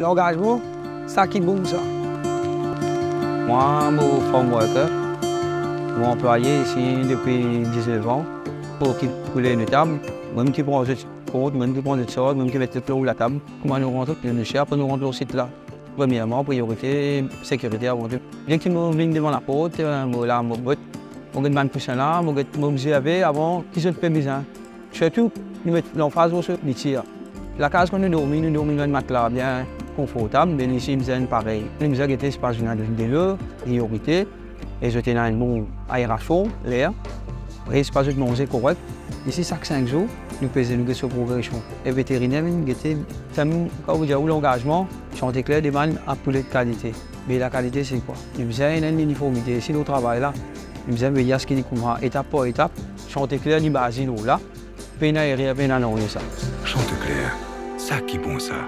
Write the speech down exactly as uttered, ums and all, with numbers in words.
Langazman, sa ki bon sa. Mwa, mo farm worker. Mo anplwaye isi depi diznef an. Mo okip poule nou tab. Mwa mem ki pran zot kont, mwa mem ki pran zot sarz, mwa mem ki met zot lor latab. Kouma nou rant, nou, nou sir pou nou rant lor sit la. Premierman, priyorite, sekirite avan tou. Deki mo vinn devan laport, eh, mo la, mo bot, mo get bann kousin la, mo get, mo obzerve avan ki zot pe bizin. Sirtou, nou met lanfaz lor so litir. Lakaz kan nou dormi, nou dormi lor enn matla bien konfortab, me isi bizin parey. Nou bizin gete si pa zot ena delo, priyorite, e zot ena enn bon aerasion, ler, e si pa zot manze korek. Isi, sak sink zour, nou peze, nou get so progresion. E veteriner mem gete, sa mem, kan ou dir ou langazman, Chanteclair demann a poule de kalite. Me lakalite, se kwa? Nou bizin ena enn iniformite. Si nou travay la, nou bizin veye a seki li kouma etap par etap, Chanteclair li baze lor la, pena erer, pena nanye sa. Chanteclair, sa ki bon sa.